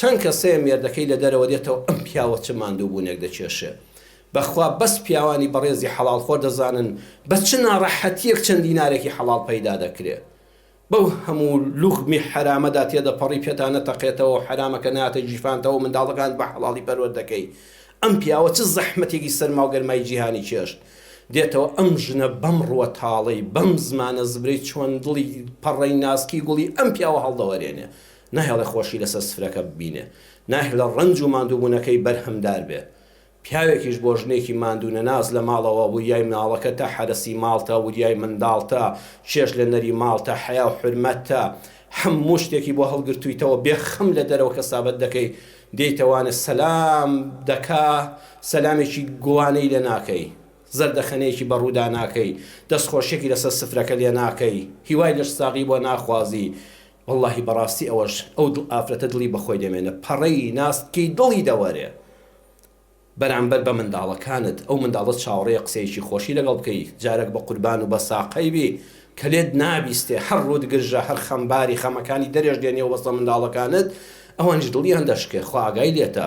چەند کەسەیە مێردەکەی لە دەرەوە دێتەوە ئەم پیاوە چ ماندووبوونێک دەکێشێ بەخوا بەس پیاوانی بەڕێزی حەڵاڵ خۆر دەزانن بە چ ناڕەحەتیەک چەند دینارێکی حەڵاڵ پەیدا دەکرێ بەو هەموو لوغمی حەرامەدا تێدەپەڕی پێتا نەتەقێتەوە و حەرامەکە ناتە گیرفانتەوە و منداڵەکانت بە حەڵاڵی پەروەردەکەی ئەم پیاوە چ زەحمەتێکی سەرما و گەرمای جیهانی چێشت دێتەوە ئەم ژنە بەم ڕووە تاڵەی بەم زمانە زبرەی چۆن دڵی پەڕەی ناسکی گوڵی ئەم پیاوە هەڵدەوەرێنێ ناهێڵێ خۆشی لەسەر سفرەکە ببینێ ناهێڵێ ڕەنج و ماندووبوونەکەی بەرهەمدار بێ پیاوێکیش بۆ ژنێکی ماندوونەناس لە ماڵەوە وریای مناڵەکەتە، حەرەسی ماڵتە، وریای منداڵتە، چێژ لە نەری ماڵتە، حەیا و حورمەتتە، هەموو شتێکی بۆ هەڵگرتوویتەوە، بێ خەم لە دەرەوە کەسابەت دەکەی، دێیتەوانێ سەلام دەکا، سەلامێکی گوڵانەی لێ ناکەی، زەردەخەنەیەکی بە ڕوودا ناکەی، دەستخۆشیەکی لەسەر سفرەکە لێ ناکەی، هیوای لەشساغی بۆ ناخوازی، وەڵاهی بەڕاستی ئەوەش ئەو دڵ ئافرەتە دڵی بەخۆی دەمێنێ، پەڕەی ناسکی دڵی دەوەرێ. بەرامبەر بە منداڵەکانت، ئەو منداڵە چاوەڕێیە قسەیەکی خۆشی لەگەڵ بکەی، جارەک بە قوربان و بە ساقەی بی، کە لێت نابیستێ، هەر ڕووت گرژە، هەر خەمباری، خەمەکانی دەرێش دێنیەوە بەسەر منداڵەکانت، ئەوانیش دڵیان دەشکێ، خوا ئاگای لێتە.